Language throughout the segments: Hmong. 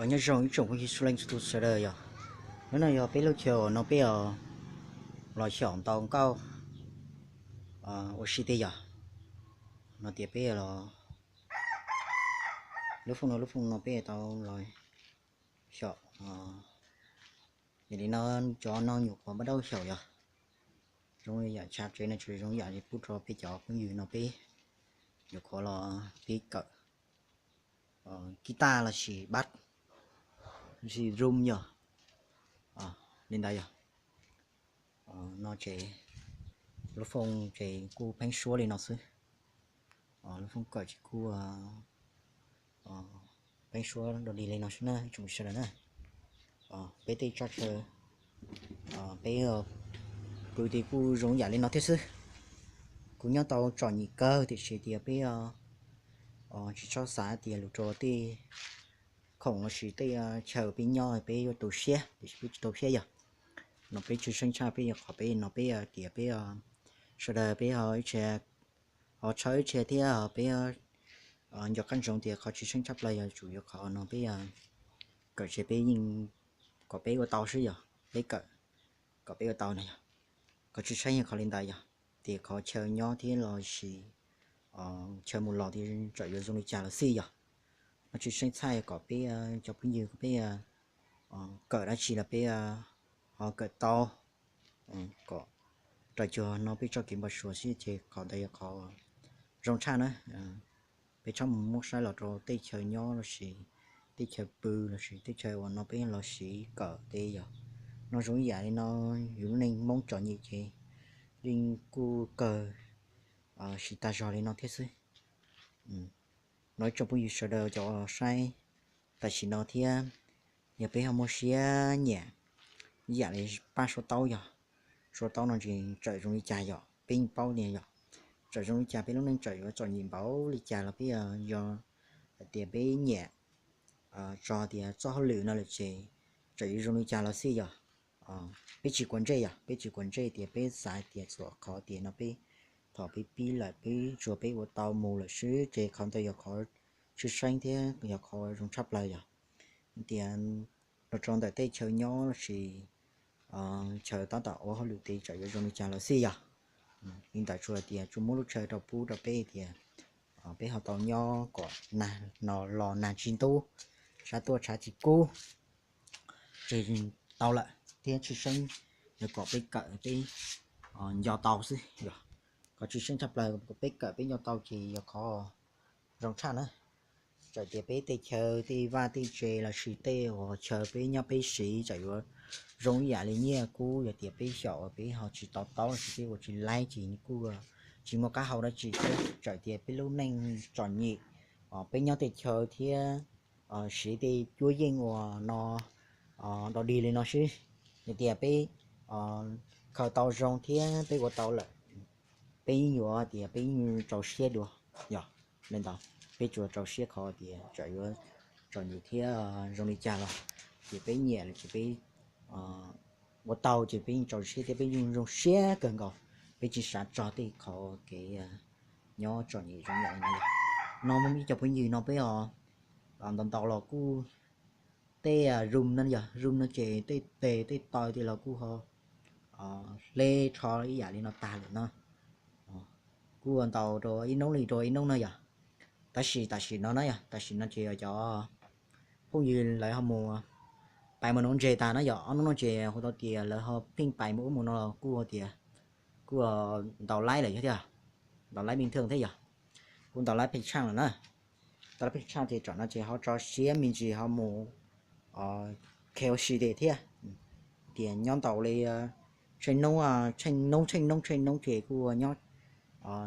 Nyob zoo ib tsoom phooj ywg sawv daws, yog hnub no yog peb lub chaw uas no peb los xyaum ntaus nkauj ua si tiag yog no tias peb los lub fooj no lub fooj no peb tau los xyaum. Yog li no cov no nyuam qhuav npaj dab xyaum yog zoo yam tshav tsev no tsuas zoo yam li pub rau peb cov phooj ywg no peb nyuam qhuav los peb kawm guitar lossis bass lossis drum yog li ntawd yog no ces lub fooj ces kuj pheeb suab li no xwb. Lub fooj kawm ces kuj pheeb suab dog dig li no xwb na ib tsoom sawv daws na. Peb tej tsaj chaw peb pw ces kuj zoo yam li no thiab xwb. Kuj nyob tau txom nyem kawg tiam sis tias peb tsis txhob xav tias lus rau tej khoom lossis tej chaw peb nyob peb yuav tu siab tiam sis peb tsis tu siab yog no peb tshwj xeeb tshaj peb yog qhov peb no peb tias peb sawv daws peb ho ib txhia ho tshawb ib txhia thiab peb nco qab ntsoov tias qhov tshwj xeeb tshaj plaws yog tsum yuav qhov no peb kawm ces peb yeej kom peb ua tau xwb yog peb kawm kom peb ua tau na yog qhov tshwj xeeb yog qhov li ntawd yog tias qhov chaw nyob thiab lossis chaw mus los thiab tsam yuav zoo li cas los xij yog no tshwj xeeb tshaj kom peb cov phooj ywg peb kawm dab tsi los peb ho kawm tau kom raws cuag no peb txoj kev npau suav xwb ces qhov ntawd yog qhov zoo tshaj na. Peb txhob mus muab saib los rau tej chaw nyob lossis tej chaw pw lossis tej chaw uas no peb los siv kawm tej yog no zoo ib yam li no yus lub neej Hmoob txom nyem ces yeej kuj kawg siv tag zog li no thiab xwb. No ib tsoom phooj ywg sawv daws cov saib tam sim no thiab yog peb ho muaj siab nyiam ib yam li pab suav taub yog suav taub no ces tsam zoo li cas yog peb yeej paub tias yog tsam zoo li cas peb lub neej tsam yuav txom nyem npaum li cas los peb yog hais tias peb nyiam tso tias txoj hauj lwm no lawm ces tsam yuav zoo li cas los xij yog peb tsis quav ntsej yog peb tsis quav ntsej tias peb xav tias txhua qhov tias no peb thaum peb pib lawm peb tsuas peb ua tau mus lawm xwb ces qhov ntawd yog qhov tshwj xeeb thiab yog qhov zoo tshaj plaws yog tias los rau ntawm tej chaw nyob lossis chaw tab tom ua hauj lwm ces tsam yuav zoo li cas los xij yog li ntawd tsuas tias tsuas muab lub chaw rau pub rau peb tias peb ho tau nyob kom nag no los nag tsis ntub, tshav tuaj tshav tsis kub, tsis tau lawm thiab tshwj xeeb yog kom peb kawm peb nco tau xwb yog qhov tshwj xeeb tshaj plaws kom peb kawm peb nco tau ces yog qhov zoo tshaj na. Txawm tias peb tej chaw tej vaj tej tsev lossis tej uas chaw peb nyob peb siv tsam yuav zoo ib yam li nyiaj kub yog tias peb xyaum peb ho tsis to taub lossis peb ua tsis laib ces kuj tsis muaj qab hau dab tsi thiab. Txawm tias peb lub neej txom nyem, peb nyob tej chaw thiab siv tej cuab yeej uas no dog dig li no xwb, yog tias peb khaws tau zoo thiab peb ua tau lawm, peb yeej yuav tias peb yeej rau siab dua. Yog li ntawd peb tsuas rau siab qhov tias tsam yuav txom nyem thiab zoo li cas los ces peb nyiam lawm ces peb ua tau ces peb yeej rau siab thiab peb yeej zoo siab kawg nkaus. Peb tsis xav txog tej qhov kev nyob txom nyem zoo yam li no. No muaj ib co phooj ywg no peb os, ntau ntau los kuj tej room no yog room no ces tej tes tej taw tej los kuj ho hle rho ib yam li no tag lawm no. Kuj ua ntau rau ib hnub li rau ib hnub no yog. Tab sis tam sim no na yog tam sim no ces cov phooj ywg lawv ho mus pais mus nuv ntses tag na yog ob hnub no ces hu tau tias lawv ho pheej pais mus ub mus no los kuj tias kuj ntaus laib lawm thiab, ntaus laib bình thường thiab yog. Kuj ntaus laib pheej tshaj lawm na. Ntaus laib pheej tshaj ces tam sim no ces ho tso siab me ntsis ho mus khe ua si thiab, tias nyob ntaus li tsheej hnub, tsheej hnub tsheej hnub tsheej hnub ces kuj nyob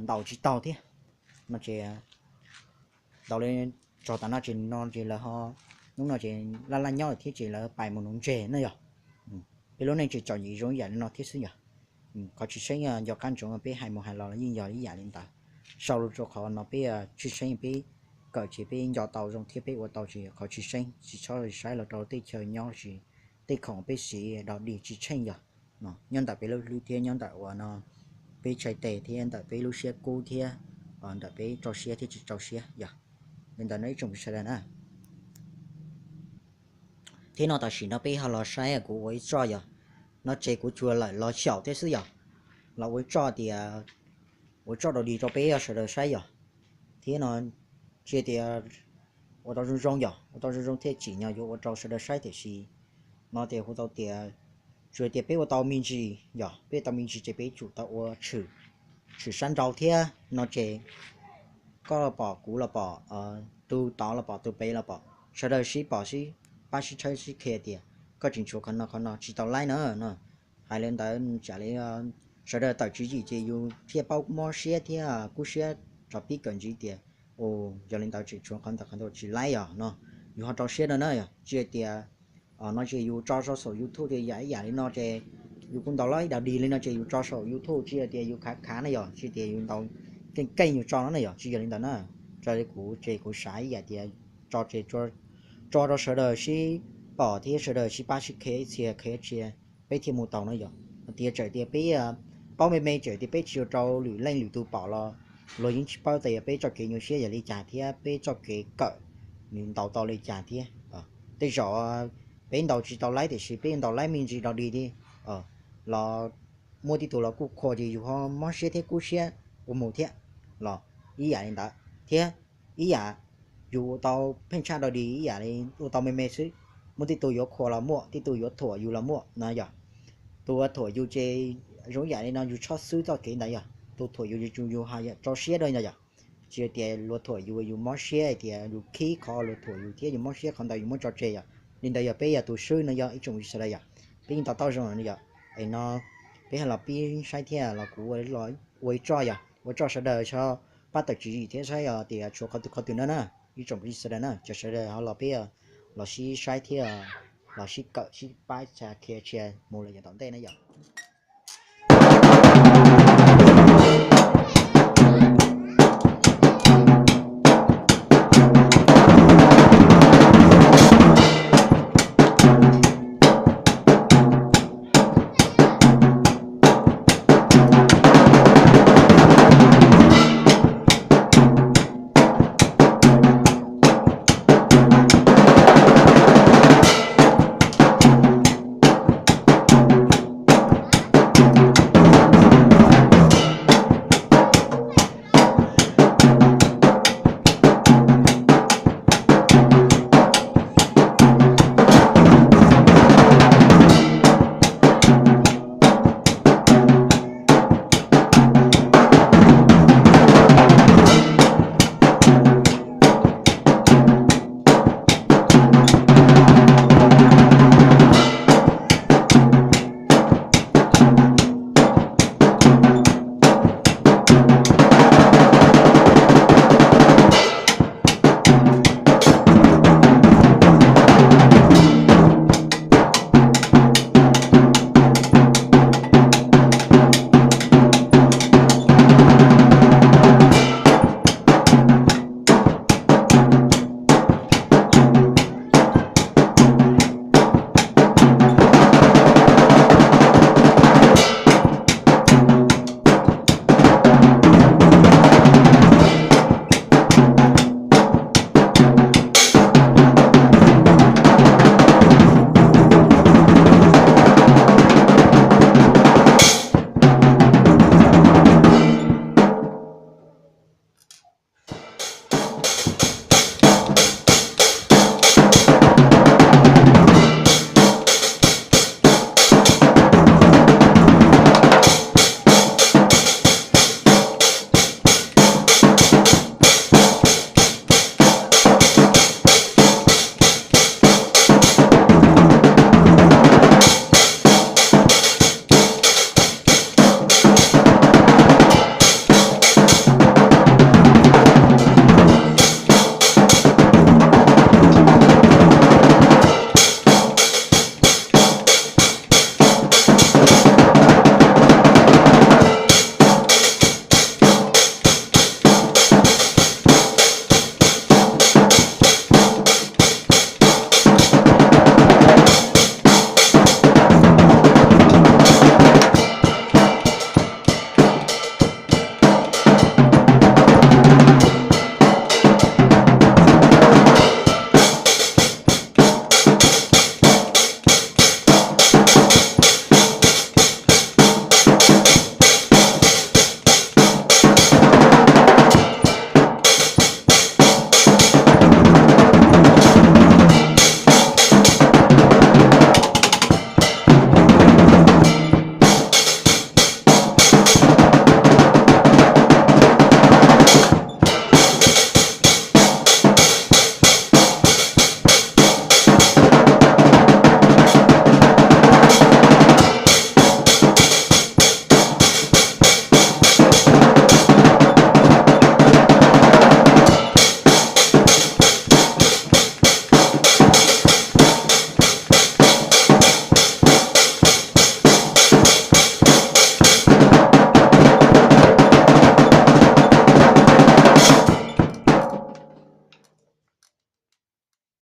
ntaus tsis tau thiab no ces ntaus li txog tam no ces no ces lawv ho hnub no ces laj laj nyob lawm thiab ces lawv pais mus nuv ntses na yog. Peb lub neej tsis txom nyem zoo ib yam li no thiab xwb yog. Qhov tshwj xeeb nco qab ntsoov peb hais mus hais los yeej yog ib yam li ntawd. Sau los rau qhov no peb tshwj xeeb peb kawm ces peb nco tau zoo thiab peb ua tau ces qhov tshwj xeeb tsis txhob saib los rau tej chaw nyob lossis tej khoom peb siv dog dig tsis tsheej yog. Nyob ntawm peb lub hlwb thiab nyob ntawm uas no peb txhais tes thiab ntawm peb lub siab kub thiab ntawm peb rau siab thiab tsis rau siab yog. Li ntawd no ib tsoom sawv daws na. Thiab no tam sim no peb ho los saib kuv ua ib txoj yog, no ces kuv tsuas lawm los xyaum thiab xwb yog, los ua ib txoj tias, ua ib txoj dog dig rau peb sawv daws saib yog. Thiab no tsis tias ua tau zoo zoo yog, ua tau zoo zoo thiaj tsim nyog yuav ua rau sawv daws saib tiam sis no ces hu tau tias, tsuas tias peb ua tau me ntsis yog, peb ua tau me ntsis ces peb tsum tau ua tshwm sab nraud thiab no ces koj los pom, kuv los pom, tus tod los pom, tus pem los pom, sawv daws sib pom sib pab sib tshawb sib qhia tias koj tseem tshuav qhov no qhov no tsis tau laib na no. Hais li ntawd tsam li sawv daws tawm tswv yim ces yus thiaj paub mob siab thiab kub siab rau pib kawm ntxiv tias, u, yog li ntawd tseem tshuav qhov ntawd qhov ntawd tsis laib yog no, yus ho rau siab no na yog. Tsis hais tias no ces yus tso rau saum YouTube tias yam ib yam li no ces yus kuj ntaus laib dog dig li no ces yus tso saum YouTube tsis hais tias yus khav khav na yog, tsis tias yus ntaus keej keej yus tso no na yog, tsis yog li ntawd na. Raws li kuv ces kuv xav ib yam tias tso ces tso rau sawv daws sib pom thiab sawv daws sib pab sib qhia ib txhia qhia ib txhia, peb thiaj mus tau no yog. Hais tias txawm tias peb paub me me txawm tias peb tsis ua rau lwm leej lwm tus pom los luag yeej tsis paub tias peb txoj kev nyuaj siab yog li cas thiab peb txoj kev kawm nws ntaus tau li cas thiab. Tej zaum peb ntaus tsis tau laib tiam sis peb ntaus laib me ntsis dog dig thiab los muaj tej tus los kuj qhuas ces yus ho mob siab thiab kub siab ua mus thiab los ib yam li ntawd thiab. Ib yam yus ua tau pheej tshaj dog dig ib yam li ua tau me me xwb, muaj tej tus yuav qhuas los muaj, tej tus yuav thuam yus los muaj no yog. Tus uas thuam yus ces zoo ib yam li no yus txhob xwb txoj kev ntawd yog, tus thuam yus ces yus ho rau siab dua no yog. Tsis hais tias luag thuam yus yus mob siab hais tias yus khib qhov luag thuam yus thiab yus mob siab qhov ntawd yus muab tso tseg yog. Li ntawd yog peb yog tus swb no yog ib tsoom sawv daws yog. Peb yeej to taub zoo no yog, es no peb ho los pib saib thiab los kuv ua ib txoj yog ua txoj sawv daws tso pab tawm tswv yim thiab saib yog tias tshuav qhov twg qhov twg no na. Ib tsoom sawv daws na, cov sawv daws ho los peb los sib saib thiab los sib kawm sib pab txhia qhia txhia mus lawm yav tom ntej na yog.